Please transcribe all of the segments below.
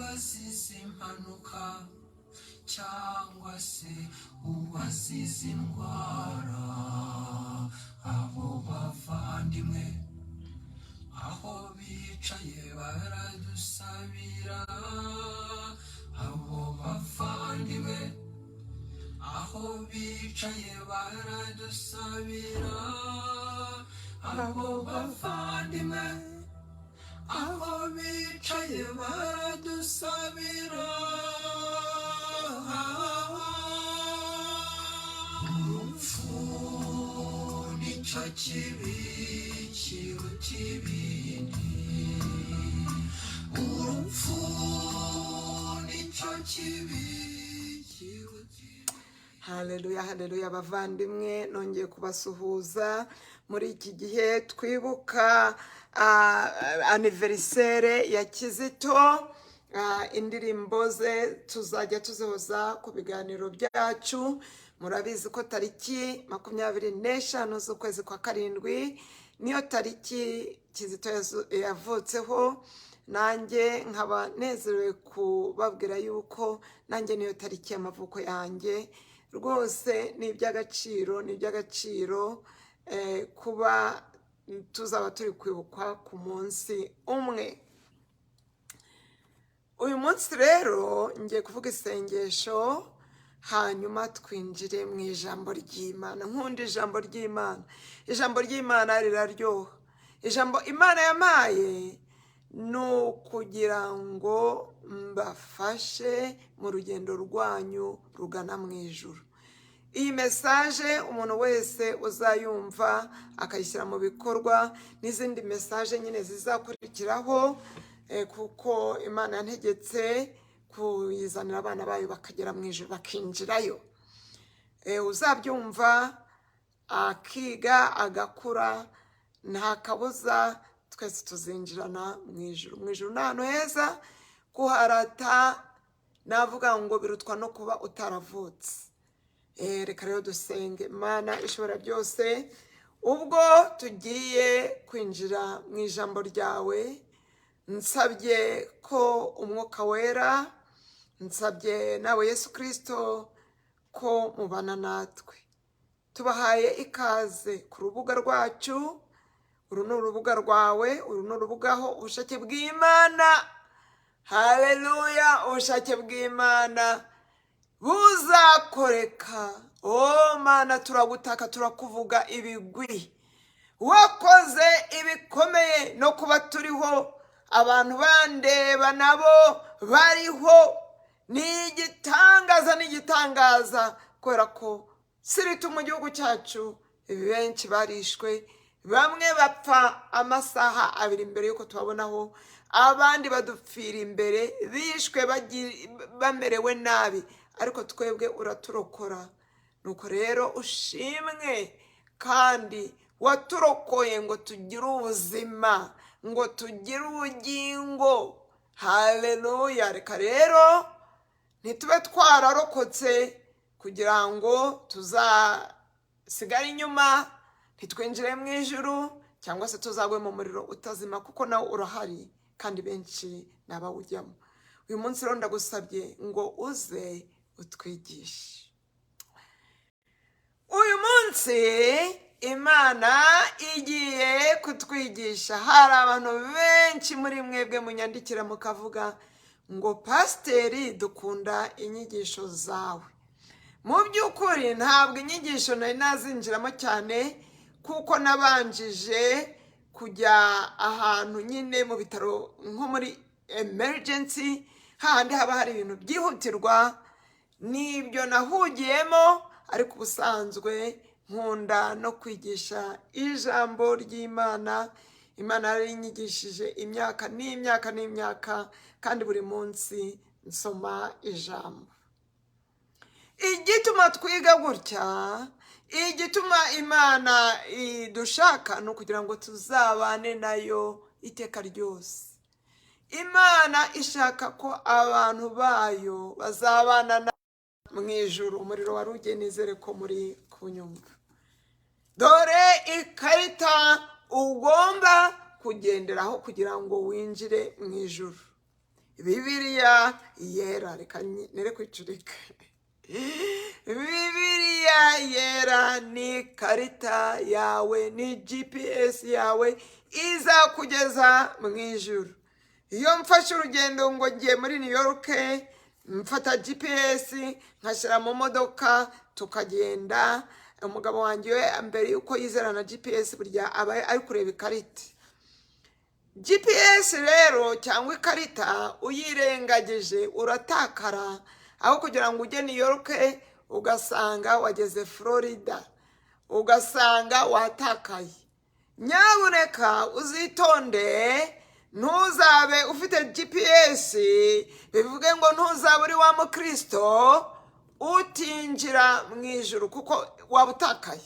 Uwazize impanuka cyangwa se uwazize indwara, abo bavandimwe aho bicaye baradusabira. Abo bavandimwe aho bicaye baradusabira. Abo bavandimwe aho bicaye baradusabira. Urupfu nicyo kibi kiruta ibindi. Urupfu nicyo kibi kiruta ibindi. Haleluya, haleluya! Abavandimwe, nongeye kubasuhuza muri iki gihe twibuka anniversaire ya Kizito. Indirimbo ze tuzajya tuzihoza ku biganiro byacu. Murabizi ko tariki 25 z'ukwezi kwa karindwi niyo tariki Kizito yavutseho. Nanjye nkaba nezerewe kubabwira yuko nanjye niyo tariki y'amavuko yanjye. Rwose ni iby'agaciro, ni iby'agaciro kuba tuzaba turi kwibukwa ku munsi umwe. Uyu munsi rero ngiye kuvuga isengesho, hanyuma twinjire mu ijambo ry'Imana. Nkunda ijambo ry'Imana, ijambo ry'Imana riraryoha. Ijambo Imana yampaye ni ukugira ngo mbafashe mu rugendo rwanyu rugana mu ijuru. Iyi message umuntu wese uzayumva akayishyira mu bikorwa, n'izindi message nyine zizakurikiraho, kuko Imana yantegetse kuyizanira abana bayo bakagera mu ijuru, bakinjirayo. Uzabyumva akiga agakura, nta kabuza twese tuzinjirana mu ijuru. Mu ijuru ni ahantu heza kuharata, navuga ngo birutwa no kuba utaravutse. Reka rero dusenge. Imana ishobora byose, ubwo tugiye kwinjira mu ijambo ryawe, nsabye ko Umwuka Wera, nsabye nawe Yesu Kirisito ko mubana natwe. Tubahaye ikaze ku rubuga rwacu. Uru ni urubuga rwawe, uru ni urubuga aho ubushake bw'Imana, haleluya, ubushake bw'Imana buzakoreka. O Mana, turagutaka, turakuvuga ibigwi. Wakoze ibikomeye no kuba turiho, abantu bandeba nabo bariho, ni igitangaza, ni igitangaza, kubera ko siritu mu gihugu cyacu benshi barishwe, bamwe bapfa amasaha 2 mbere y'uko tubabonaho, abandi badupfira imbere, bishwe bamerewe nabi, ariko twebwe uraturokora. Nuko rero ushimwe, kandi waturokoye ngo tugire ubuzima, ngo tugire ubugingo. Haleluya! Reka rero ntitube twararokotse kugira ngo tuzasigare inyuma, ntitwinjire mu ijuru, cyangwa se tuzagwe mu muriro utazima, kuko nawe urahari kandi benshi ni abawujyamo. Uyu munsi rero ndagusabye ngo uze utwigishe. Uyu munsi Imana igiye kutwigisha. Hari abantu benshi muri mwebwe munyandikira mukavuga ngo: "Pasiteri, dukunda inyigisho zawe." Mu by'ukuri ntabwo inyigisho nari nazinjiramo cyane, kuko nabanjije kujya ahantu nyine mu bitaro, nko muri emergency, hahandi haba hari ibintu byihutirwa, nibyo nahugiyemo. Ariko ubusanzwe nkunda no kwigisha ijambo ry'Imana. Imana yarinyigishije imyaka n'imyaka n'imyaka, kandi buri munsi nsoma ijambo. Igituma twiga gutya, igituma Imana idushaka, ni ukugira ngo tuzabane nayo iteka ryose. Imana ishaka ko abantu bayo bazabana na mu ijuru. Umuriro wari ugiye, nizere ko muri kunyumva. Dore ikarita ugomba kugenderaho kugira ngo winjire mu ijuru. Bibiliya yera, reka nere kwicurika. Bibiliya yera ni ikarita yawe, ni GPS yawe izakugeza mu ijuru. Iyo mfashe urugendo ngo ngiye muri New York, mfata GPS nkashyira mu modoka tukagenda. Umugabo wanjye we mbere yuko yizera na GPS, burya aba ari kureba ikarita. GPS rero cyangwa ikarita uyirengagije uratakara, aho kugira ngo ujye New York ugasanga wageze Florida, ugasanga watakaye. Nyabuneka uzitonde, ntuzabe ufite GPS bivuge ngo ntuzabe uri wa mukristo utinjira mu ijuru, kuko waba utakaye.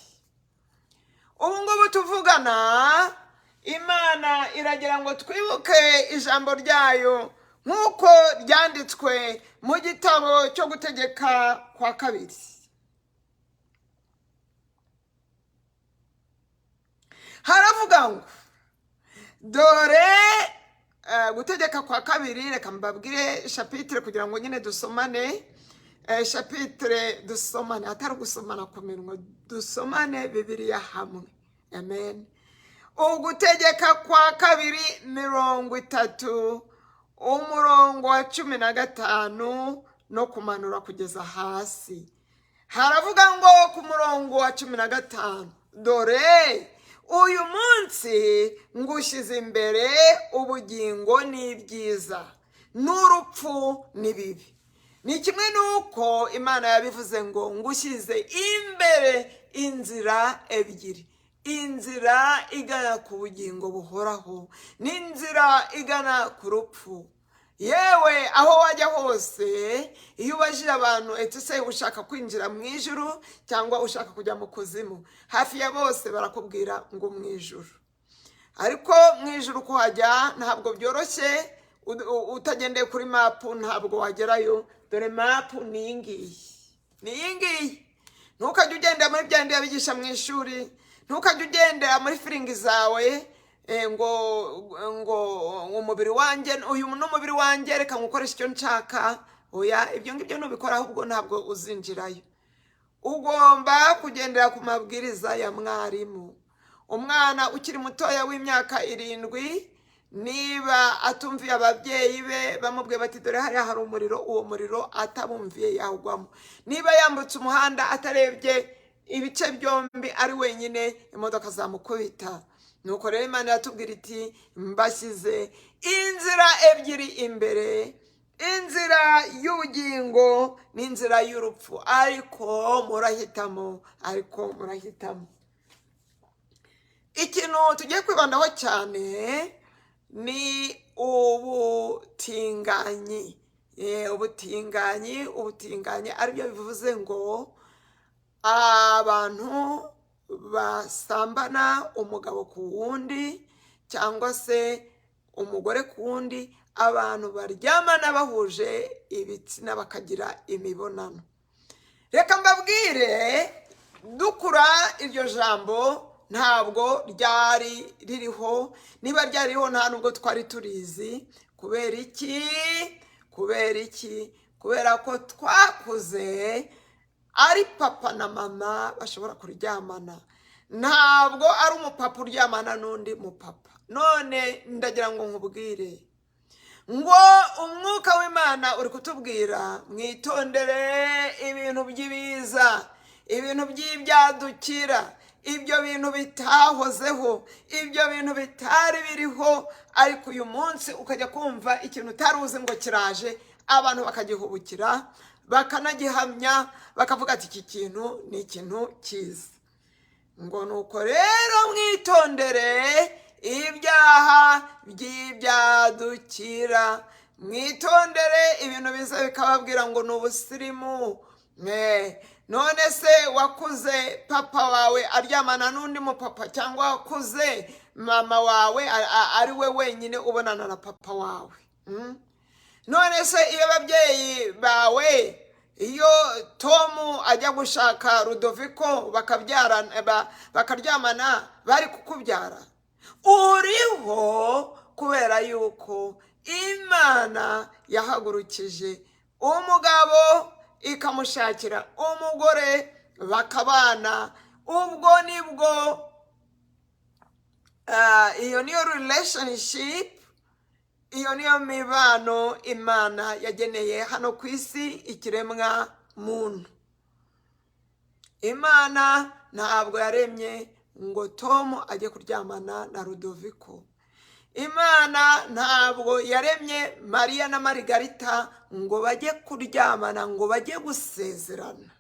Ubu ngubu tuvugana, Imana iragira ngo twibuke ijambo ryayo nk'uko ryanditswe mu gitabo cyo Gutegeka kwa Kabiri. Haravuga ngo dore, Gutegeka kwa Kabiri, reka mbabwire chapitre kugira ngo nyine dusomane, chapitre dusomane, atari gusomana ku minwa, dusomane Bibiliya hamwe. Amen. Ugutegeka kwa Kabiri 30, umurongo wa 15 no kumanura kugeza hasi. Haravuga ngo ku murongo wa 15, dore uyu munsi ngushyize imbere ubugingo n'ibyiza, n'urupfu n'ibibi. Ni kimwe n'uko Imana yabivuze ngo ngushyize imbere inzira ebyiri, inzira igana ku bugingo buhoraho n'inzira igana ku rupfu. Yewe aho wajya hose, iyo ubajije abantu ese se ushaka kwinjira mu ijuru cyangwa ushaka kujya mu kuzimu, hafi ya bose barakubwira ngo mu ijuru. Ariko mu ijuru kuhajya ntabwo byoroshye, utagendeye kuri mapu ntabwo wagerayo. Dore mapu ni iyi ngiyi, ni iyi ngiyi. Ntukajye ugendera muri bya bindi babigisha mu ishuri, ntukajye ugendera muri firingi zawe, ngo umubiri wanjye uyu ni umubiri wanjye, reka ngukoreshe icyo nshaka. Oya, ibyo ngibyo nubikora ahubwo ntabwo uzinjirayo. Ugomba kugendera ku mabwiriza ya mwarimu. Umwana ukiri mutoya w'imyaka 7, niba atumviye ababyeyi be bamubwiye bati dore hariya hari umuriro, uwo muriro atabumviye yawugwamo. Niba yambutse umuhanda atarebye ibice byombi ari wenyine, imodoka zamukubita. Nuko rero Imana iratubwira iti mbashyize inzira ebyiri imbere, inzira y'ubugingo n'inzira y'urupfu, ariko murahitamo, ariko murahitamo. Ikintu tugiye kwibandaho cyane ni ubutinganyi. Ubutinganyi, ubutinganyi aribyo bivuze ngo abantu basambana umugabo ku wundi cyangwa se umugore ku wundi, abantu baryamana bahuje ibitsina bakagira imibonano. Reka mbabwire, dukura iryo jambo ntabwo ryari ririho, niba ryariho nta nubwo twari turizi. Kubera iki? Kubera iki? Kubera ko twakuze ari papa na mama bashobora kuryamana, ntabwo ari umupapa uryamana n'undi mupapa. None ndagira ngo nkubwire ngo umwuka w'Imana uri kutubwira mwitondere ibintu by'ibiza, ibintu by'ibyadukira, ibyo bintu bitahozeho, ibyo bintu bitari biriho, ariko uyu munsi ukajya kumva ikintu utari uzi ngo kiraje, abantu bakagihubukira, bakanagihamya, bakavuga ati iki kintu ni ikintu cyiza. Ngo nuko rero mwitondere ibyaha by'ibyadukira, mwitondere ibintu biza bikababwira ngo ni ubusirimu. None se wakuze papa wawe aryamana n'undi mupapa, cyangwa wakuze mama wawe ari we wenyine ubonana na papa wawe? None se iyo ababyeyi bawe, iyo Tom ajya gushaka Rudoviko bakaryamana, bari kukubyara? Uriho kubera yuko Imana yahagurukije umugabo ikamushakira umugore bakabana. Ubwo nibwo iyo niyo relationship, iyo niyo mibano Imana yageneye hano ku isi ikiremwa muntu. Imana ntabwo yaremye ngo Tom ajye kuryamana na Rudoviko. Imana ntabwo yaremye Mariya na Marigarita ngo bajye kuryamana, ngo bajye gusezerana.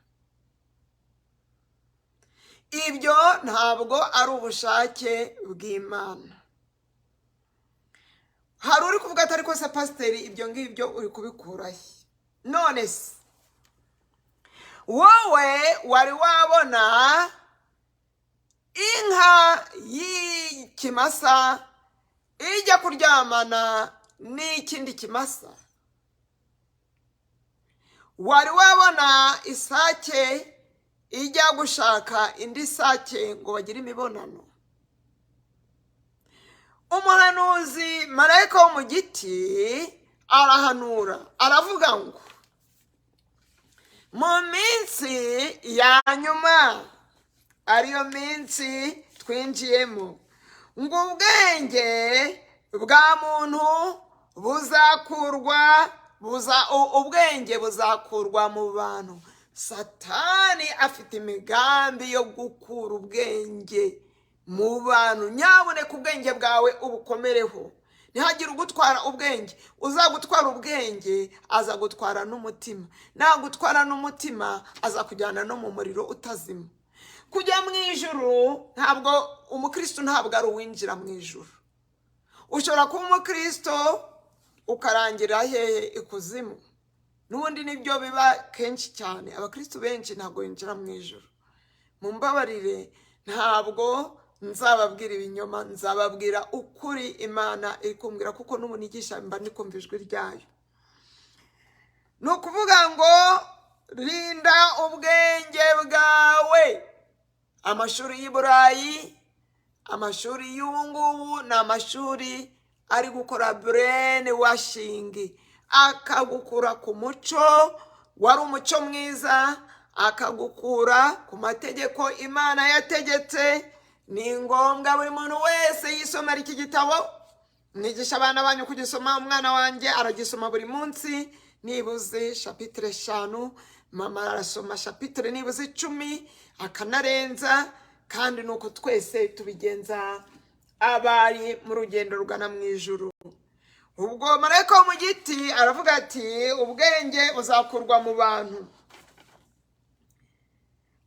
Ibyo ntabwo ari ubushake bw'Imana. Hari uri kuvuga atari ko se pasiteri, ibyo ngibyo uri kubikurahe? None se wowe wari wabona inka y'ikimasa ijya kuryamana n'ikindi kimasa? Wari wabona isake ijya gushaka indi sake ngo bagire imibonano? Umuhanuzi marayika wo mu giti arahanura, aravuga ngo mu minsi ya nyuma, ariyo minsi twinjiyemo, ngo ubwenge bwa muntu buzakurwa, ubwenge buzakurwa mu bantu. Satani afite imigambi yo gukura ubwenge mu bantu. Nyabuneka ubwenge bwawe ubukomereho, ntihagire ugutwara ubwenge. Uzagutwara ubwenge azagutwara n'umutima, nagutwara n'umutima azakujyana no mu muriro utazima. Kujya mu ijuru, ntabwo umukristo ntabwo ari uwinjira mu ijuru. Ushobora kuba umukristo ukarangira hehe? Ikuzimu. N'ubundi nibyo biba kenshi cyane, abakristo benshi ntabwo binjira mu ijuru. Mumbabarire, ntabwo nzababwira ibinyoma, nzababwira ukuri Imana iri kumbwira, kuko n'ubu nigisha mba ndi kumva ijwi ryayo. Ni ukuvuga ngo rinda ubwenge bwawe. Amashuri y'i Burayi, amashuri y'ubu ngubu ni amashuri ari gukora brain washing, akagukura ku muco wari umuco mwiza, akagukura ku mategeko Imana yategetse. Ni ngombwa buri muntu wese yisomera iki gitabo. Mwigisha abana banyu kugisoma. Umwana wanjye aragisoma buri munsi, nibuze chapitre 5. Mama arasoma chapitre nibuze 10, akanarenza. Kandi nuko twese tubigenza abari mu rugendo rugana mu ijuru. Ubwo marayika wo mu giti aravuga ati ubwenge buzakurwa mu bantu.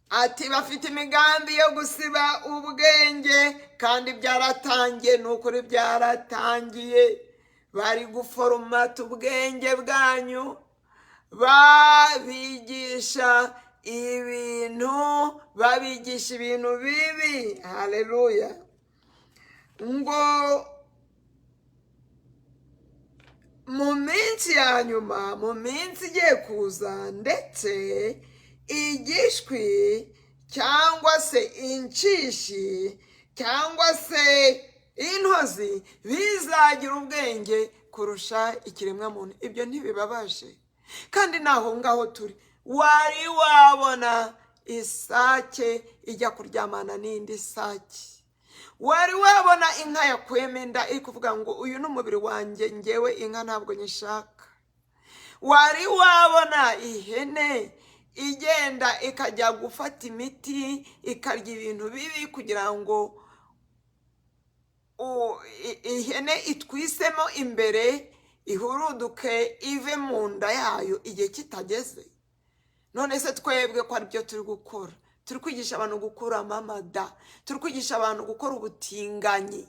Ati bafite imigambi yo gusiba ubwenge, kandi byaratangiye. Ni ukuri byaratangiye. Bari guforomata ubwenge bwanyu, babigisha ibintu, babigisha ibintu bibi. Haleluya. Ngo mu minsi ya nyuma, mu minsi igiye kuza, ndetse igishwi cyangwa se inshishi cyangwa se intozi bizagira ubwenge kurusha ikiremwamuntu. Ibyo ntibibabaje? Kandi naho ngaho turi. Wari wabona isake ijya kuryamana n'indi sake? Wari wabona inka yakuyemo inda iri kuvuga ngo uyu ni umubiri wanjye, ngewe inka ntabwo nyishaka? Wari wabona ihene igenda ikajya gufata imiti, ikarya ibintu bibi kugira ngo ihene itwisemo imbere ihuruduke ive mu nda yayo igihe kitageze? None se twebwe ko aribyo turi gukora? Turi kwigisha abantu gukuramo amada, turi kwigisha abantu gukora ubutinganyi.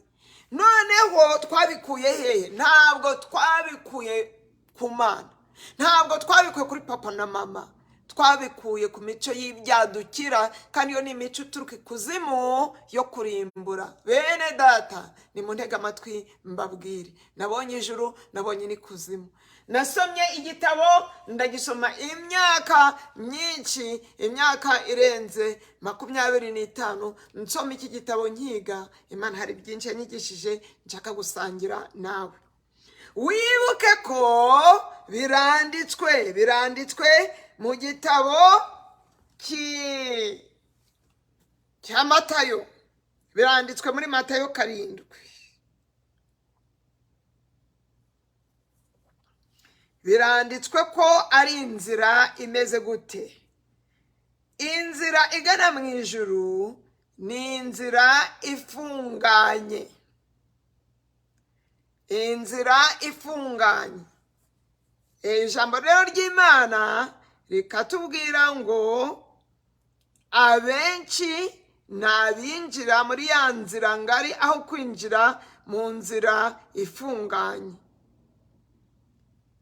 Noneho twabikuye hehe? Ntabwo twabikuye ku Mana, ntabwo twabikuye kuri papa na mama, twabikuye ku mico y'ibyadukira, kandi iyo ni imico ituruka ikuzimu yo kurimbura. Bene data, nimuntege amatwi mbabwire. Nabonye ijuru, nabonye n'ikuzimu. Nasomye igitabo, ndagisoma imyaka myinshi, imyaka irenze 25 nsoma iki gitabo nkiga. Imana hari byinshi yanyigishije nshaka gusangira nawe. Wibuke ko biranditswe mu gitabo cya Matayo, biranditswe muri Matayo 7. Biranditswe ko ari inzira imeze gute? Inzira igana mu ijuru ni inzira ifunganye. Inzira ifunganye. Ijambo rero ry'Imana rikatubwira ngo abenshi ni abinjira muri ya nzira ngari aho kwinjira mu nzira ifunganye.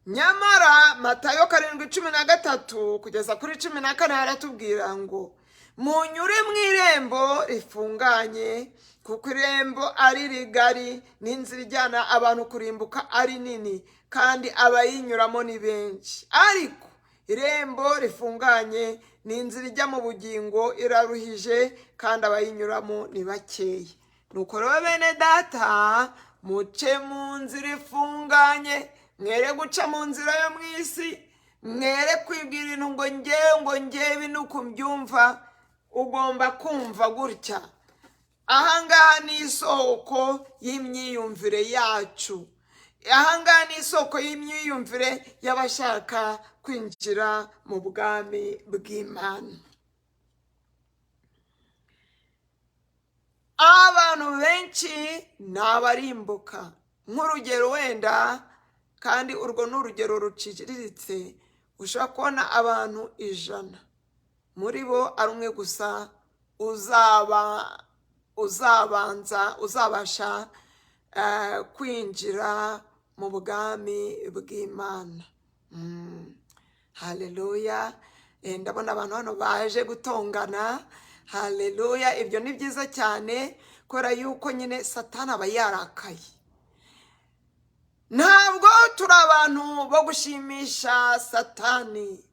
Nyamara Matayo 7:13 kugeza kuri 14 haratubwira ngo munyure mu irembo rifunganye, kuko irembo ari rigari n'inzira ijyana abantu kurimbuka ari nini, kandi abayinyuramo ni benshi. Ariko irembo rifunganye n'inzira ijya mu bugingo iraruhije, kandi abayinyuramo ni bakeya. Nuko rero bene data, muce mu nzira ifunganye, mwere guca mu nzira yo mu isi, mwere kwibwira ibintu ngo ngewe nuko mbyumva. Ugomba kumva gutya. Ahangaha ni isoko y'imyiyumvire yacu. Ahangaha ni isoko y'imyiyumvire y'abashaka kwinjira mu bwami bw'Imana. Abantu benshi ni abarimbuka. Nk'urugero wenda, kandi urwo ni urugero ruciriritse, ushobora kubona abantu 100 muri bo ari umwe gusa uzabasha kwinjira mu bwami bw'Imana. Haleluya. Ndabona abantu hano baje gutongana. Haleluya. Ibyo ni byiza cyane, kubera yuko nyine Satani aba yarakaye. Ntabwo turi abantu bo gushimisha Satani,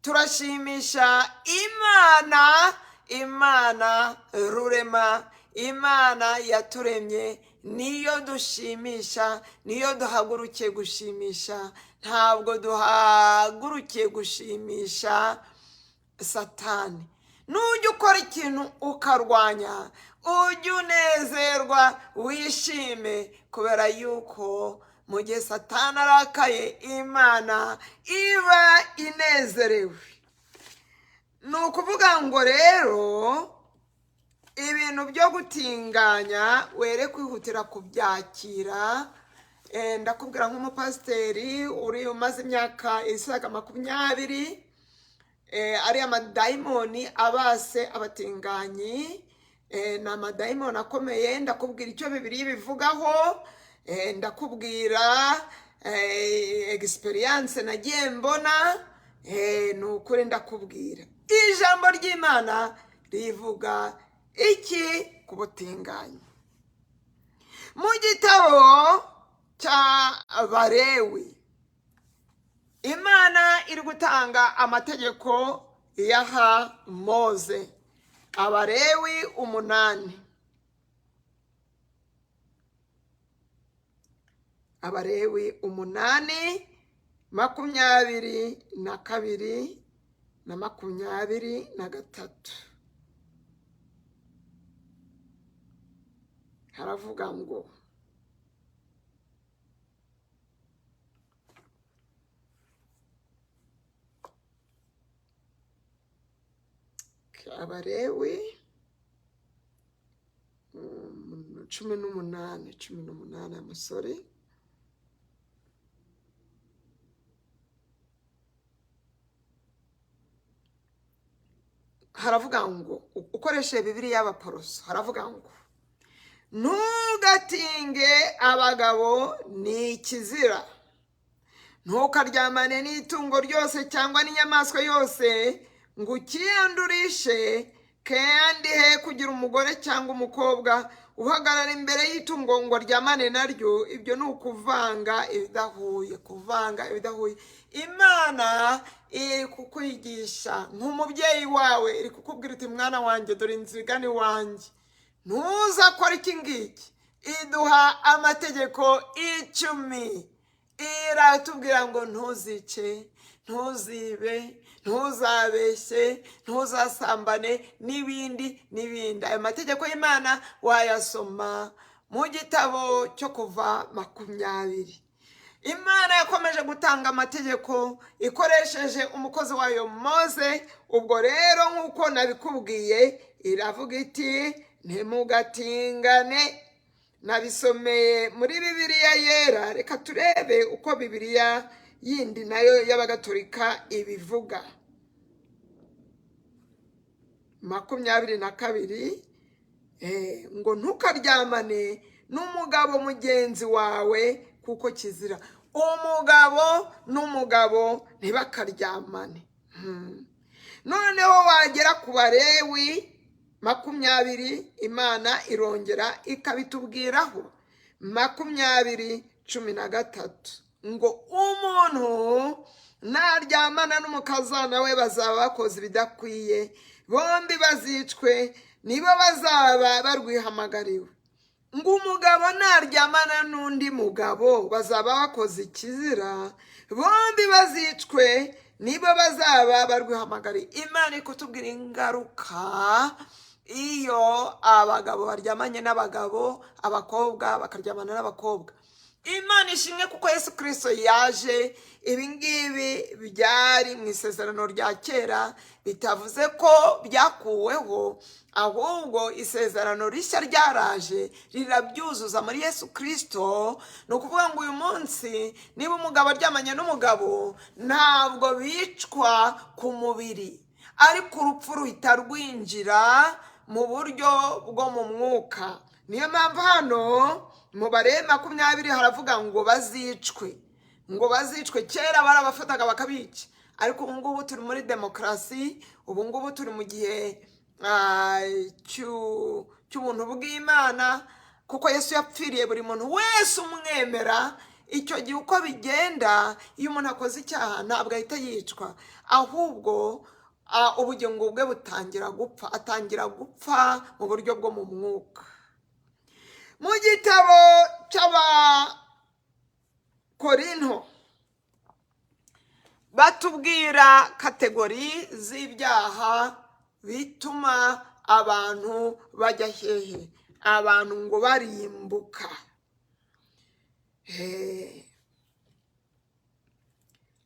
turashimisha Imana. Imana rurema, Imana yaturemye, niyo dushimisha, niyo duhagurukiye gushimisha. Ntabwo duhagurukiye gushimisha Satani. Nujya ukora ikintu ukarwanya, ujye unezerwa wishime, kubera yuko mu gihe Satani arakaye, Imana iba inezerewe. Ni ukuvuga ngo rero ibintu byo gutinganya were kwihutira kubyakira. Ndakubwira nk'umupasiteri uri umaze imyaka isaga 20, ari amadayimoni abase abatinganyi, ni amadayimoni akomeye. Ndakubwira icyo Bibiliya ibivugaho, ndakubwira experience nagiye mbona, ni ukuri ndakubwira ijambo ry'Imana rivuga iki ku butinganyi. Mu gitabo cya Balewi, Imana iri gutanga amategeko yaha Mose. Abalewi 8. Abalewi 8, 22 na 23. Haravuga ngo Abalewi 18, 18 amusore. Haravuga ngo ukoreshe Bibiliya y'Abaporoso, haravuga ngo ntugatinge abagabo ni ikizira, ntukaryamane n'itungo ryose cyangwa n'inyamaswa yose ngo ukiyandurishe, kandi he kugira umugore cyangwa umukobwa uhagarara imbere y'itungo ngo aryamane naryo. Ibyo ni ukuvanga ibidahuye, kuvanga ibidahuye. Imana iri kukwigisha nk'umubyeyi wawe, iri kukubwira iti mwana wanjye, dore inzira igana iwanjye, ntuzakore iki ngiki. Iduha amategeko 10. Iratubwira ngo ntuzice, ntuzibe, ntuzabeshye, ntuzasambane, n'ibindi n'ibindi. Ayo mategeko y'Imana wayasoma mu gitabo cyo Kuva 20. Imana yakomeje gutanga amategeko ikoresheje umukozi wayo Mose. Ubwo rero, nk'uko nabikubwiye, iravuga iti: "Ntimugatingane." Nabisomeye muri Bibiliya Yera. Reka turebe uko Bibiliya yindi nayo y'Abagatolika ibivuga. 22, ngo: "Ntukaryamane n'umugabo mugenzi wawe, kuko kizira." Umugabo n'umugabo ntibakaryamane. Noneho wagera ku Barewi 20, Imana irongera ikabitubwiraho. 20:13 ngo: "Umuntu naryamana n'umukazana we, bazaba bakoze ibidakwiye, bombi bazicwe, nibo bazaba barwihamagariwe." Ngo umugabo naryamana n'undi mugabo, bazaba bakoze ikizira, bombi bazicwe, nibo bazaba barwihamagariye. Imana iri kutubwira ingaruka iyo abagabo baryamanye n'abagabo, abakobwa bakaryamana n'abakobwa. Imana ishimwe kuko Yesu Kirisito yaje. Ibi ngibi byari mu Isezerano rya Kera, bitavuze ko byakuweho, ahubwo Isezerano Rishya ryaraje rirabyuzuza muri Yesu Kirisito. Ni ukuvuga ngo uyu munsi niba umugabo aryamanye n'umugabo, ntabwo bicwa ku mubiri, ariko urupfu ruhita rwinjira mu buryo bwo mu mwuka. Niyo mpamvu hano mu Bare 20 haravuga ngo bazicwe, ngo bazicwe. Kera barabafataga bakabica, ariko ubu ngubu turi muri demokarasi, ubu ngubu turi mu gihe cy'ubuntu bw'Imana, kuko Yesu yapfiriye buri muntu wese umwemera. Icyo gihe uko bigenda, iyo umuntu akoze icyaha, ntabwo ahita yicwa, ahubwo ubugingo bwe butangira gupfa, atangira gupfa mu buryo bwo mu mwuka. Mu gitabo cy'Abakorinto batubwira category z'ibyaha bituma abantu bajya hehe, abantu ngo barimbuka.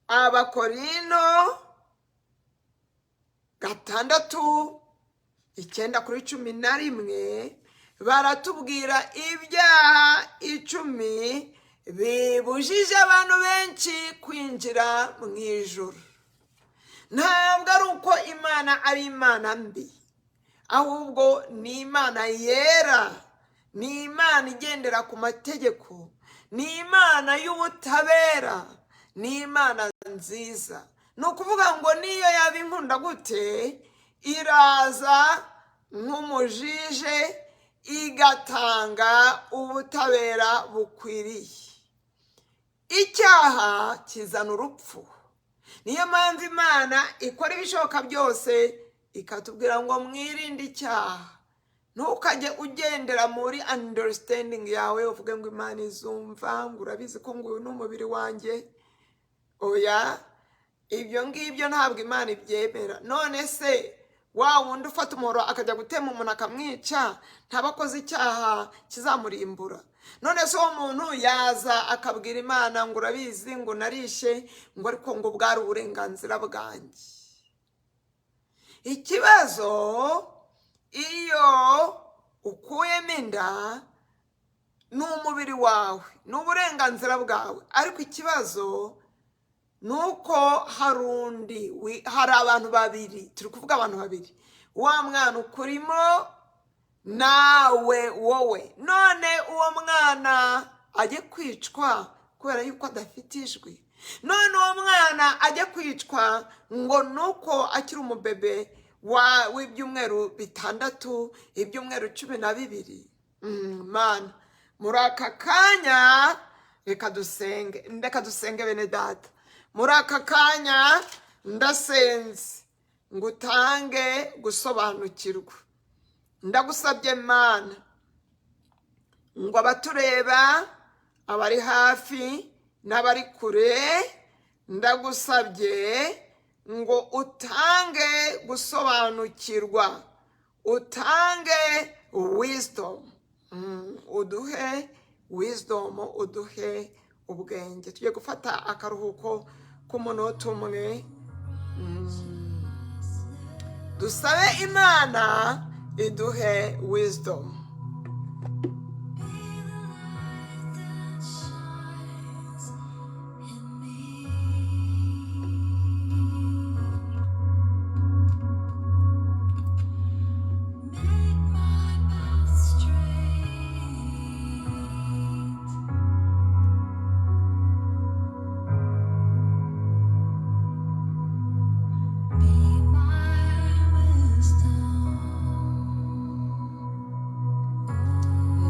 Abakorino 6, 9 kuri 11, baratubwira ibyaha 10 bibujije abantu benshi kwinjira mu ijuru. Ntabwo ari uko Imana ari Imana mbi, ahubwo ni Imana yera, ni Imana igendera ku mategeko, ni Imana y'ubutabera, ni Imana nziza. Ni ukuvuga ngo niyo yaba inkunda gute, iraza nk'umujije igatanga ubutabera bukwiriye. Icyaha kizana urupfu. Niyo mpamvu Imana ikora ibishoboka byose ikatubwira ngo mwirinde icyaha. Ntukajye ugendera muri understanding yawe, uvuge ngo Imana izumva, ngo urabizi ko ngo uyu ni umubiri wanjye. Oya, ibyo ngibyo ntabwo Imana ibyemera. None se wa wundi ufata umuhoro akajya gutema umuntu akamwica, ntaba akoze icyaha kizamurimbura? None se uwo muntu yaza akabwira Imana ngo urabizi, ngo narishe, ngo ariko ngo bwari uburenganzira bwanjye? Ikibazo, iyo ukuyemo inda, ni umubiri wawe, ni uburenganzira bwawe, ariko ikibazo ni uko hari undi, hari abantu babiri, turi kuvuga abantu babiri, wa mwana ukurimo nawe wowe. None uwo mwana ajye kwicwa kubera yuko adafite ijwi? None uwo mwana ajye kwicwa ngo nuko akiri umubebe w'ibyumweru 6, ibyumweru 12? Mana, muri aka kanya reka dusenge, reka dusenge. Bene data, muri aka kanya ndasenze ngo utange gusobanukirwa. Ndagusabye Mana, ngo abatureba, abari hafi n'abari kure, n'abari kure. Ndagusabye ngo utange gusobanukirwa, utange wisdom, uduhe wisdom, uduhe ubwenge. Tugiye gufata akaruhuko k'umunota umwe, dusabe Imana iduhe wisdom. Be the light that shines in me. Make my path straight. Be my wisdom.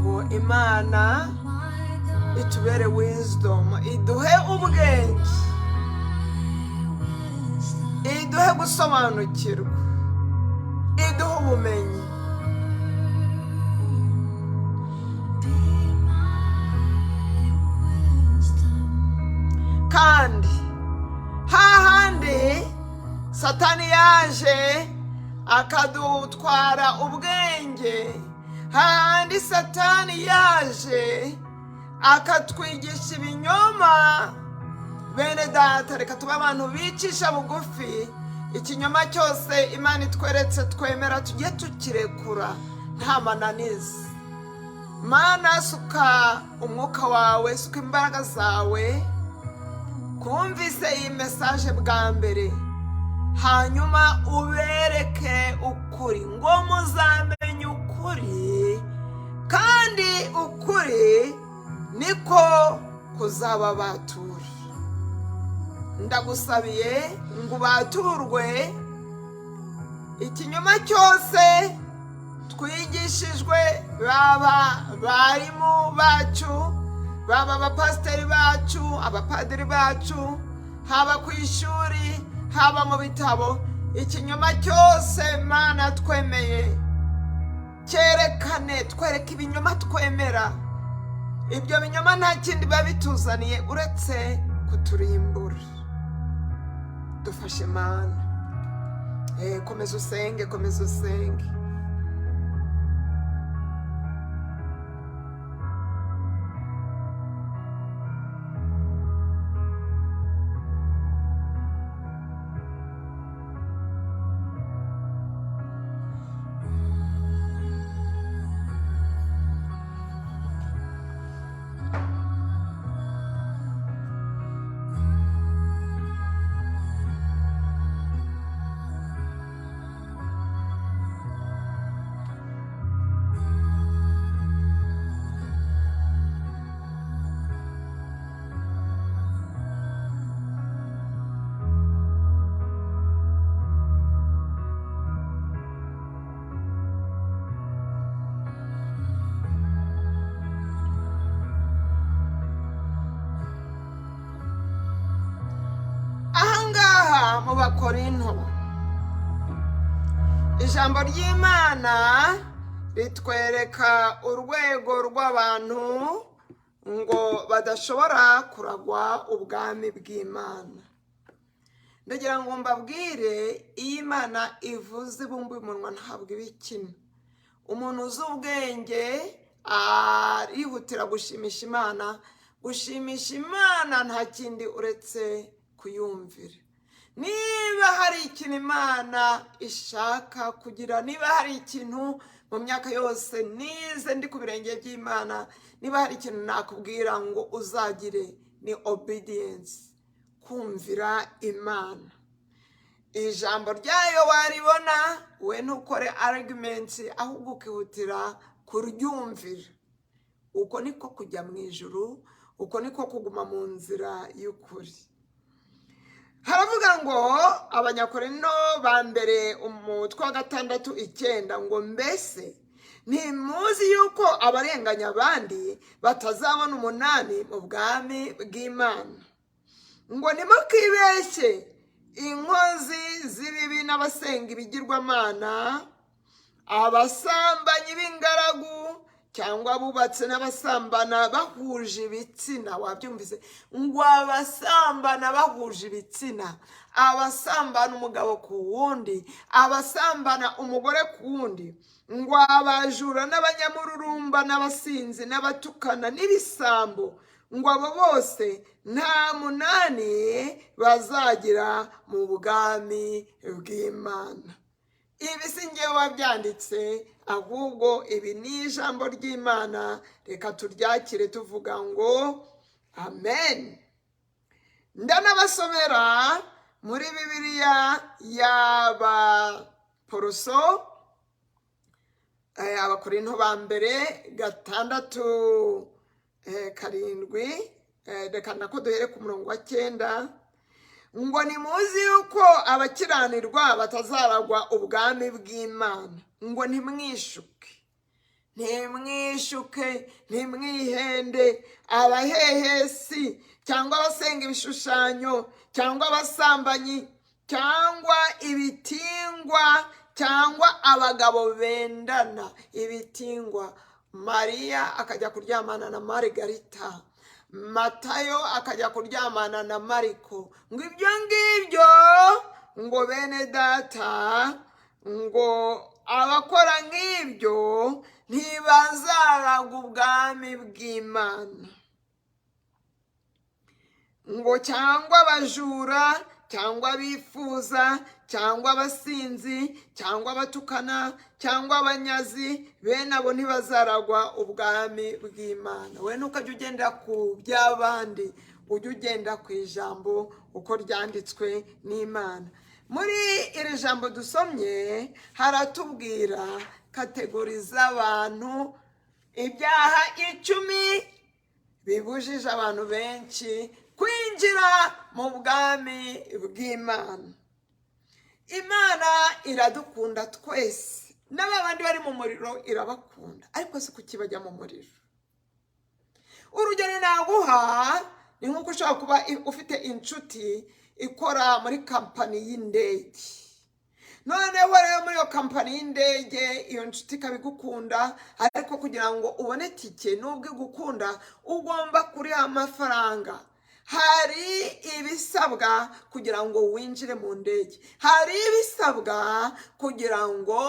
Ngo Imana My God, itubere wisdom, iduhe ubwenge, wisdom. Iduhe gusobanukirwa, iduhe ubumenyi. Be my wisdom. Kandi hahandi Satani yaje akadutwara ubwenge, hahandi Satani yaje akatwigisha ibinyoma, bene data, reka tube abantu bicisha bugufi. Ikinyoma cyose Imana itweretse twemera, tujye tukirekura nta mananiza. Mana, suka umwuka wawe, suka imbaraga zawe kumvise iyi message bwa mbere, hanyuma ubereke ukuri, ngo muzamenye ukuri kandi ukuri niko kuzababatura. Ndagusabiye ngo ubaturwe ikinyoma cyose twigishijwe, baba barimu bacu, baba abapasiteri bacu, abapadiri bacu, haba ku ishuri, haba mu bitabo. Ikinyoma cyose, Mana, twemeye, cyerekane, twereke ibinyoma twemera. Ibyo binyoma nta kindi biba bituzaniye uretse kuturimbura. Dufashe, Mana. Komeza usenge, komeza usenge. Ahangaha mu Bakorinto, ijambo ry'Imana ritwereka urwego rw'abantu ngo badashobora kuragwa ubwami bw'Imana. Ndagira ngo mbabwire, iyo Imana ivuze ibumbuye umunwa ntabwo iba ikina. Umuntu uzi ubwenge arihutira gushimisha Imana. Gushimisha Imana nta kindi uretse kuyumvira. Niba hari ikintu Imana ishaka kugira, niba hari ikintu mu myaka yose nize ndi ku birenge by'Imana, niba hari ikintu nakubwira ngo uzagire, ni obedience, kumvira Imana. Ijambo ryayo waribona, we ntukore argument, ahubwo ukihutira kuryumvira. Uko niko kujya mu ijuru, uko niko kuguma mu nzira y'ukuri. Haravuga ngo Abanyakorinto ba mbere, umutwe wa 6, 9, ngo: "Mbese ntimuzi yuko abarenganya abandi batazabona umunani mu bwami bw'Imana?" Ngo: "Ntimukibeshye, inkozi z'ibibi n'abasenga ibigirwamana, abasambanyi b'ingaragu cyangwa abubatse n'abasambana bahuje ibitsina. Wabyumvise ngo abasambana bahuje ibitsina, abasambana umugabo ku wundi, abasambana umugore ku wundi, ngo abajura n'abanyamururumba n'abasinzi n'abatukana n'ibisambo, ngo abo bose nta munani bazagira mu bwami bw'Imana. Ibi si njyewe wabyanditse, ahubwo ibi ni ijambo ry'Imana. Reka turyakire tuvuga ngo amen. Ndanabasomera muri Bibiliya y'Abaporoso, Abakorinto ba mbere 6 7, reka nako duhere ku murongo wa 9, ngo nimuzi yuko abakiranirwa batazaragwa ubwami bw'Imana, ngo ntimwishuke, ntimwishuke, ntimwihende, abahehesi cyangwa abasenga ibishushanyo cyangwa abasambanyi cyangwa ibitingwa cyangwa abagabo bendana ibitingwa. Mariya akajya kuryamana na Marigarita, Matayo akajya kuryamana na Mariko, ngo ibyo ngibyo, ngo bene data, ngo abakora nk'ibyo ntibazaraga ubwami bw'Imana, ngo cyangwa abajura cyangwa abifuza cyangwa abasinzi cyangwa abatukana cyangwa abanyazi, bene abo ntibazaragwa ubwami bw'Imana. We ntukajya ugenda ku by'abandi, ujye ugenda ku ijambo uko ryanditswe n'Imana. Muri iri jambo dusomye haratubwira kategori z'abantu, ibyaha 10 bibujije abantu benshi kwinjira mu bwami bw'Imana. Imana iradukunda twese, n'abandi bari mu muriro irabakunda, ariko si kuki bajya mu muriro? Urugero naguha ni nk'uko ushobora kuba ufite inshuti ikora muri kampani y'indege, noneho rero muri iyo kampani y'indege iyo nshuti ikaba igukunda, ariko kugira ngo ubone tike nubwo igukunda ugomba kuriha amafaranga. Hari ibisabwa kugira ngo winjire mu ndege, hari ibisabwa kugira ngo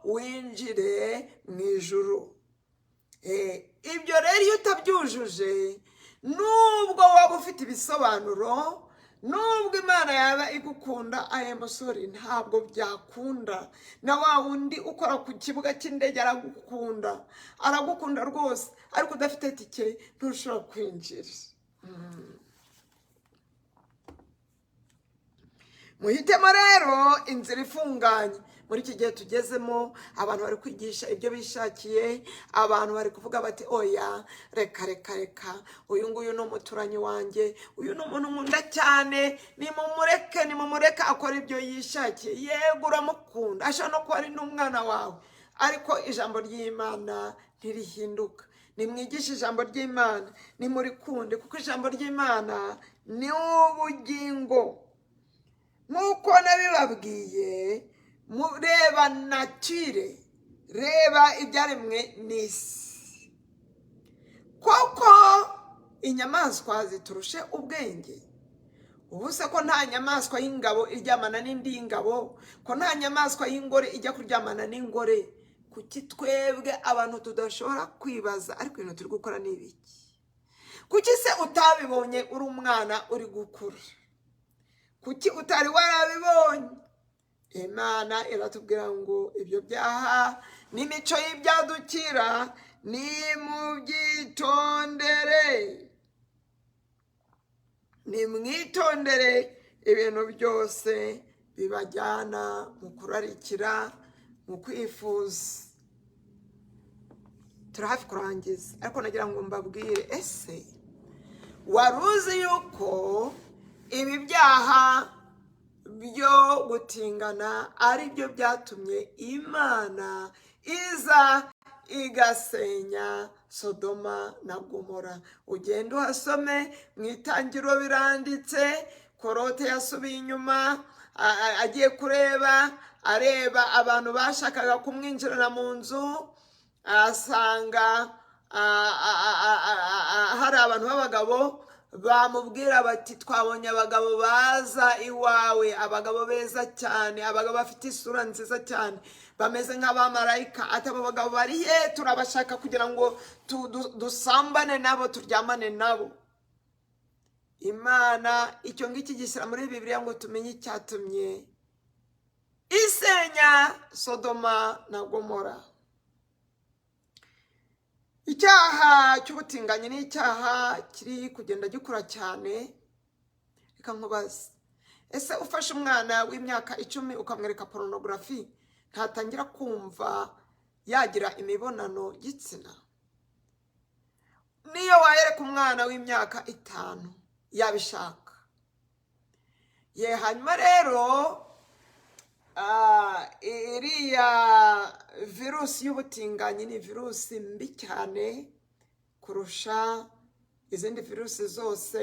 winjire mu ijuru. Ibyo rero iyo utabyujuje, nubwo waba ufite ibisobanuro, nubwo Imana yaba igukunda, aya musore ntabwo byakunda. Na wa wundi ukora ku kibuga cy'indege aragukunda, aragukunda rwose, ariko udafite tike ntushobora kwinjira. Muhitemo rero inzira ifunganye. Muri iki gihe tugezemo, abantu bari kwigisha ibyo bishakiye, abantu bari kuvuga bati oya, reka reka reka, uyu nguyu ni umuturanyi wanjye, uyu ni umuntu nkunda cyane, nimumureke, nimumureke akora ibyo yishakiye. Yego uramukunda, ashobora no kuba ari n'umwana wawe, ariko ijambo ry'Imana ntirihinduka. Nimwigishe ijambo ry'Imana, nimurikunde, kuko ijambo ry'Imana ni ubugingo. Nk'uko nabibabwiye, reba natire, reba ibyaremwe n'isi, koko inyamaswa ziturushe ubwenge. Ubu se ko nta nyamaswa y'ingabo iryamana n'indi y'ingabo, ko nta nyamaswa y'ingore ijya kuryamana n'ingore, kuki twebwe abantu tudashobora kwibaza ariko ibintu turi gukora ni ibiki? Kuki se utabibonye uri umwana uri gukura? Kuki utari warabibonye? Imana iratubwira ngo ibyo byaha n'imico y'ibyadukira nimubyitondere, nimwitondere ibintu byose bibajyana mu kurarikira, mu kwifuza. Turi hafi kurangiza, ariko nagira ngo mbabwire, ese wari uzi yuko ibi byaha byo gutingana ari byo byatumye Imana iza igasenya Sodoma na Gomora? Ugenda uhasome mu itangiriro biranditse. Korote yasubiye inyuma agiye kureba, areba abantu bashakaga kumwinjirana mu nzu, asanga hari abantu b'abagabo bamubwira bati: "Twabonye abagabo baza iwawe, abagabo beza cyane, abagabo bafite isura nziza cyane, bameze nk'abamarayika." Ati: "Abo bagabo bari he? Turabashaka kugira ngo dusambane nabo, turyamane nabo." Imana icyo ngicyo gishyira muri Bibiliya ngo tumenye icyatumye isenya Sodoma na Gomora. Icyaha cy'ubutinganyi ni icyaha kiri kugenda gikura cyane. Reka nkubaze: ese ufashe umwana w'imyaka 10 ukamwereka pornography, ntatangira kumva yagira imibonano gitsina? Niyo wayereka umwana w'imyaka 5, yabishaka ye. Hanyuma rero iriya virusi y'ubutinganyi ni virusi mbi cyane kurusha izindi virusi zose.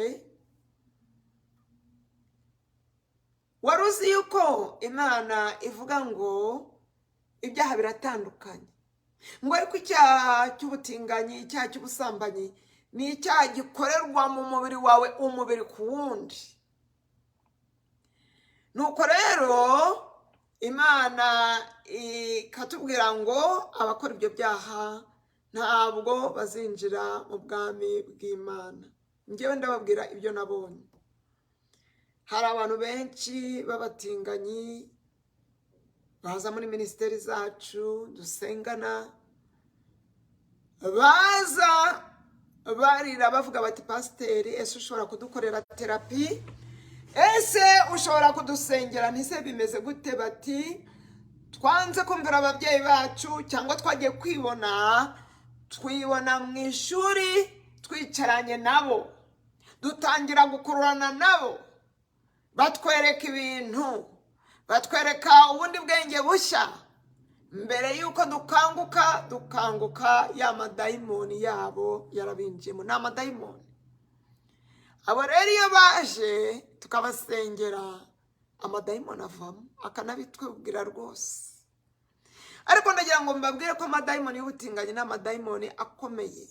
Wari uzi yuko Imana ivuga ngo ibyaha biratandukanye, ngo ariko icyaha cy'ubutinganyi, icyaha cy'ubusambanyi ni icyaha gikorerwa mu mubiri wawe, umubiri ku wundi? Nuko rero Imana ikatubwira ngo abakora ibyo byaha ntabwo bazinjira mu bwami bw'Imana. Njyewe ndababwira ibyo nabonye. Hari abantu benshi b'abatinganyi baza muri minisiteri zacu dusengana, baza barira bavuga bati: "Pasiteri, ese ushobora kudukorera therapy? Ese ushobora kudusengera?" Ntise bimeze gute? Bati: "Twanze kumvira ababyeyi bacu, cyangwa twagiye kwibona, twibona mu ishuri twicaranye nabo, dutangira gukururana nabo, batwereka ibintu, batwereka ubundi bwenge bushya. Mbere y'uko dukanguka, dukanguka ya madayimoni yabo yarabinjiyemo." Ni amadayimoni. Abo rero iyo baje tukabasengera, amadayimoni avamo, akanabitubwira rwose. Ariko ndagira ngo mbabwire ko amadayimoni y'ubutinganyi ni amadayimoni akomeye,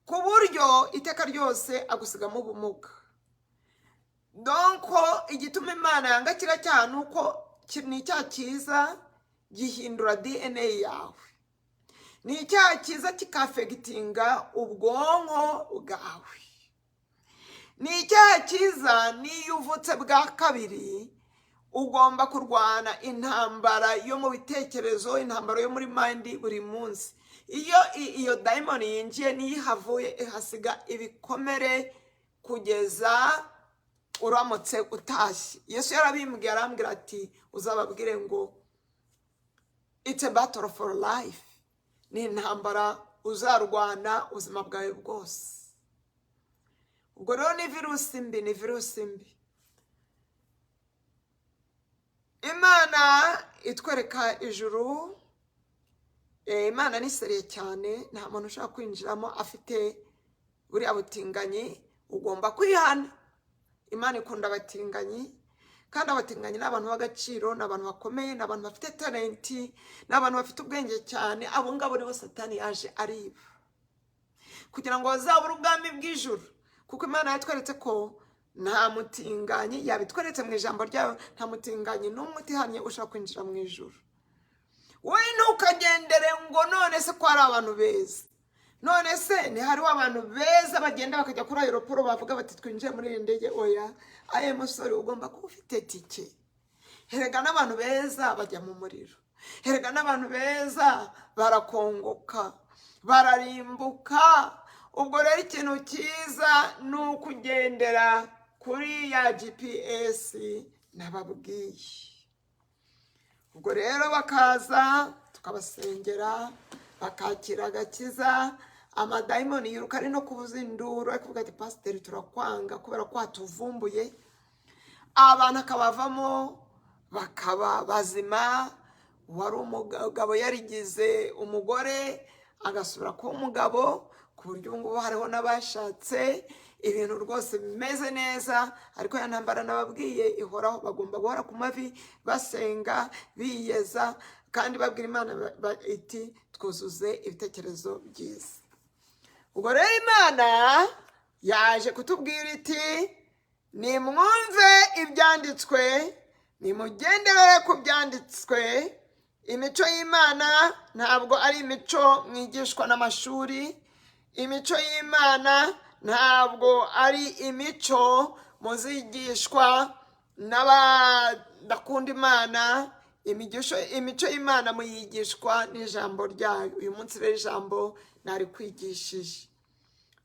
ku buryo iteka ryose agusigamo ubumuga. Donc igituma Imana yanga kiriya cyaha ni uko ni icyaha cyiza gihindura DNA yawe, ni icyaha cyiza kikaffectinga ubwonko bwawe, ni icyaha cyiza n'iyo uvutse bwa kabiri ugomba kurwana intambara yo mu bitekerezo, intambara yo muri mind buri munsi. Iyo iyo dayimoni yinjiye, niyo ihavuye ihasiga ibikomere kugeza uramutse utashye. Yesu yarabimbwiye, arambwira ati: "Uzababwire ngo it's a battle for life, ni intambara uzarwana ubuzima bwawe bwose." Ubwo rero ni virusi mbi, ni virusi mbi. Imana itwereka ijuru. Imana ni sérieux cyane. Nta muntu ushobora kwinjiramo afite buriya butinganyi, ugomba kwihana. Imana ikunda abatinganyi, kandi abatinganyi ni abantu b'agaciro, ni abantu bakomeye, ni abantu bafite talent, ni abantu bafite ubwenge cyane. Abo ngabo nibo Satani yaje ariba kugira ngo bazabure ubwami bw'ijuru, kuko Imana yatweretse ko nta mutinganyi, yabitweretse mu ijambo ryayo, nta mutinganyi n'umwe utihannye ushobora kwinjira mu ijuru. Wowe ntukagendere ngo: "None se ko hari abantu beza? None se ntihariho abantu beza bagenda bakajya kuri aéroport, bavuga bati twinjiye muri iyi ndege?" Oya, aye musore, ugomba kuba ufite tike. Herega n'abantu beza bajya mu muriro, herega n'abantu beza barakongoka, bararimbuka. Ubwo rero ikintu cyiza ni ukugendera kuri ya GPS nababwiye. Ubwo rero bakaza tukabasengera, bakakira agakiza, amadayimoni yiruka ari no kubuza induru, ari kuvuga ati: "Pasiteri, turakwanga kubera ko watuvumbuye." Abantu akabavamo bakaba bazima. Wari umugabo yarigize umugore agasubira kuba umugabo, ku buryo ubu ngubu hariho n'abashatse, ibintu rwose bimeze neza. Ariko ya ntambara nababwiye ihoraho, bagomba guhora ku mavi basenga, biyeza, kandi babwira Imana iti: "Twuzuze ibitekerezo byiza." Ubwo rero Imana yaje kutubwira iti nimwumve ibyanditswe, nimugendere ku byanditswe. Imico y'Imana ntabwo ari imico mwigishwa n'amashuri, imico y'Imana ntabwo ari imico muzigishwa n'abadakunda Imana. Imico y'Imana muyigishwa n'ijambo ryayo. Uyu munsi rero ijambo narikwigishije.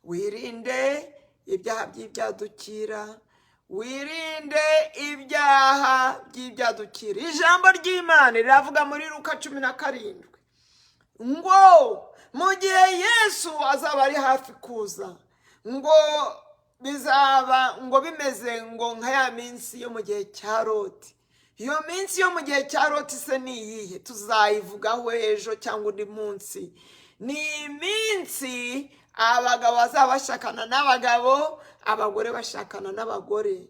Wirinde ibyaha by'ibyadukira, wirinde ibyaha by'ibyadukira. Ijambo ry'Imana riravuga muri Luka 17 ngo mu gihe Yesu azaba ari hafi kuza, ngo bizaba ngo bimeze ngo nka ya minsi yo mu gihe cya Loti. Iyo minsi yo mu gihe cya Loti se ni iyihe? Tuzayivugaho ejo cyangwa undi munsi. Ni iminsi abagabo bazaba bashakana n'abagabo, abagore bashakana n'abagore.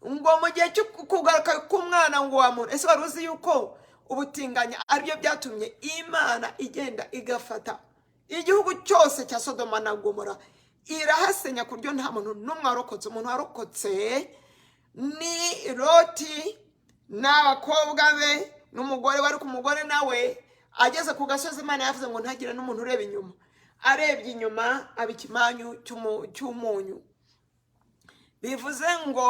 Ngo mu gihe cyo kugaruka k'umwana ngo wa muntu, ese wari uzi yuko ubutinganyi aribyo byatumye Imana igenda igafata igihugu cyose cya Sodoma na Gomora irahasenya, ku buryo nta muntu n'umwe warokotse. Umuntu warokotse ni Loti n'abakobwa be n'umugore wari ku mugore nawe ageze ku gasozi. Imana yavuze ngo ntagire n'umuntu ureba inyuma, arebye inyuma aba ikimanyu cy'umunyu. Bivuze ngo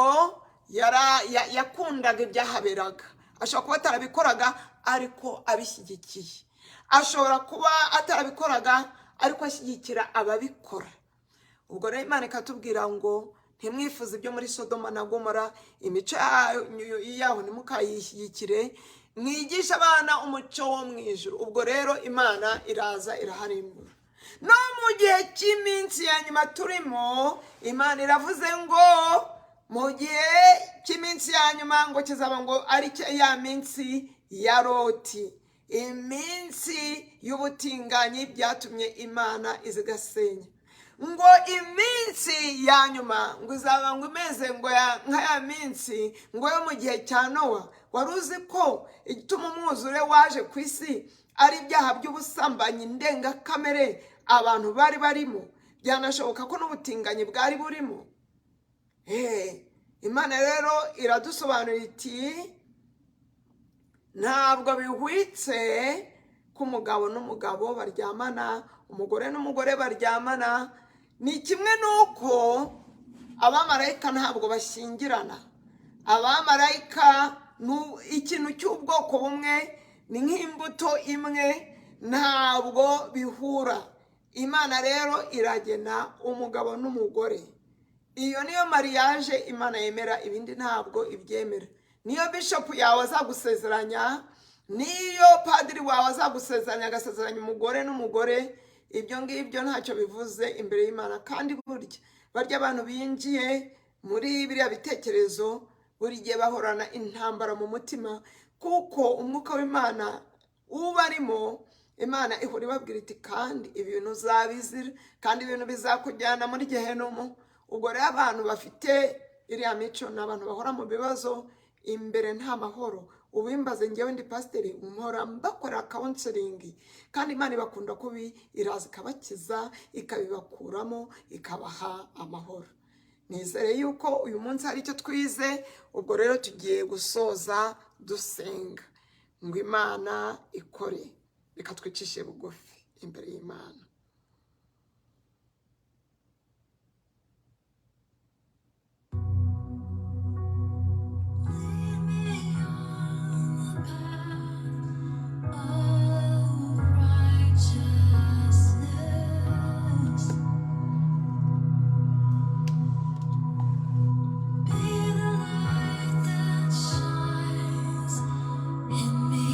yakundaga ibyahaberaga. Ashobora kuba atarabikoraga ariko abishyigikiye, ashobora kuba atarabikoraga ariko ashyigikira ababikora. Ubwo rero Imana ikatubwira ngo ntimwifuze ibyo muri Sodoma na Gomora, imico yaho ntimukayishyigikire, mwigishe abana umuco wo mu ijuru. Ubwo rero Imana iraza iraharimbura. No mu gihe cy'iminsi ya nyuma turimo, Imana iravuze ngo mu gihe cy'iminsi ya nyuma ngo kizaba ngo ari ya minsi ya Loti, iminsi y'ubutinganyi byatumye Imana izigasenya. Ngo iminsi ya nyuma ngo izaba ngo imeze ngo nka ya minsi ngo yo mu gihe cya Nowa. Wari uzi ko igituma umwuzure waje ku isi ari ibyaha by'ubusambanyi ndengakamere abantu bari barimo? Byanashoboka ko n'ubutinganyi bwari burimo. Imana rero iradusobanurira iti ntabwo bihwitse ko umugabo n'umugabo baryamana, umugore n'umugore baryamana. Ni kimwe n'uko abamarayika ntabwo bashyingirana. Abamarayika ni ikintu cy'ubwoko bumwe, ni nk'imbuto imwe, ntabwo bihura. Imana rero iragena umugabo n'umugore. Iyo niyo mariage Imana yemera, ibindi ntabwo ibyemera. Niyo bishop yawe azagusezeranya, niyo padiri wawe azagusezeranya, agasezeranya umugore n'umugore, ibyo ngibyo ntacyo bivuze imbere y'Imana. Kandi burya barya abantu binjiye muri biriya bitekerezo buri gihe bahorana intambara mu mutima, kuko umwuka w'Imana ubarimo, Imana ihora ibabwira iti kandi ibintu uzabizira, kandi ibintu bizakujyana muri gehenomu. Ubwo rero abantu bafite iriya mico ni abantu bahora mu bibazo, imbere nta mahoro. Ubimbaze njyewe ndi pasiteri, mpora mbakora counseling, kandi Imana ibakunda kubi, iraza ikabakiza, ikabibakuramo, ikabaha amahoro. Nizere yuko uyu munsi hari icyo twize. Ubwo rero tugiye gusoza dusenga ngo Imana ikore. Reka twicishe bugufi imbere y'Imana. Lead me on the path of righteousness. Be the light that shines in me.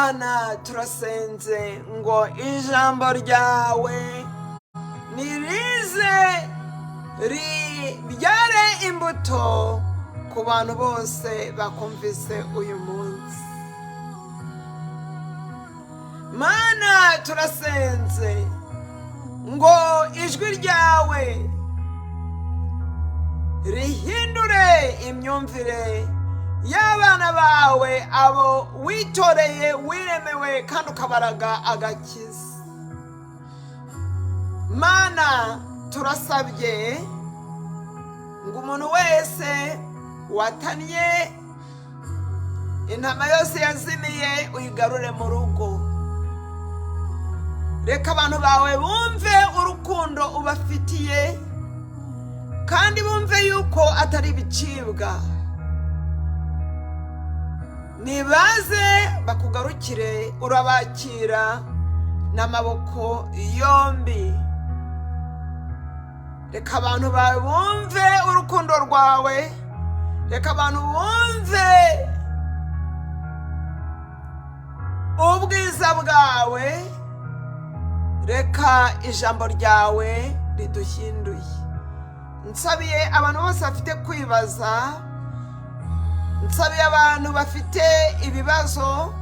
Mana, turasenze ngo ijambo ryawe nirize ribyare imbuto ku bantu bose bakumvise uyu munsi. Mana, turasenze ngo ijwi ryawe rihindure imyumvire y'abana bawe, abo witoreye, wiremewe kandi ukabaraga agakiza. Mana, turasabye ngo umuntu wese watannye, intama yose yazimiye, uyigarure mu rugo. Reka abantu bawe bumve urukundo ubafitiye kandi bumve yuko atari ibicibwa. Nibaze bakugarukire, urabakira n'amaboko yombi. Reka abantu bawe bumve urukundo rwawe, reka abantu bumve ubwiza bwawe, reka ijambo ryawe riduhinduye. Nsabiye abantu bose bafite kwibaza, nsabiye abantu bafite ibibazo,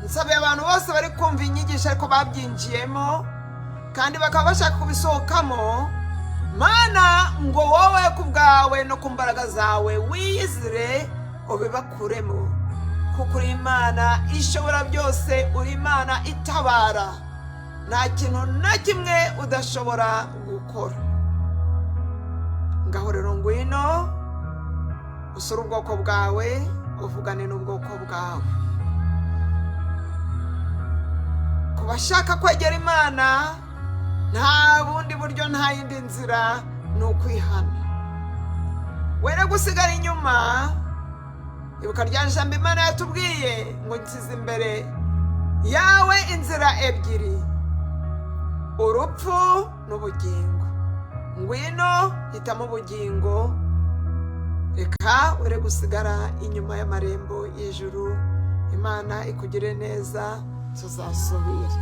nsabiye abantu bose bari kumva inyigisho ariko babyinjiyemo kandi bakaba bashaka kubisohokamo. Mana, ngo wowe ku bwawe no ku mbaraga zawe wiyizire ubibakuremo, kuko uri Imana ishobora byose, uri Imana itabara, nta kintu na kimwe udashobora gukora. Ngaho rero ngwino usure ubwoko bwawe, uvugane n'ubwoko bwawe. Ku bashaka kwegera Imana, nta bundi buryo, nta yindi nzira, ni ukwihana. Were gusigara inyuma. Ibuka rya jambo Imana yatubwiye ngo: "Nshyize imbere yawe inzira ebyiri, urupfu n'ubugingo. Ngwino hitamo ubugingo." Reka were gusigara inyuma y'amarembo y'ijuru. Imana ikugire neza, tuzasubira.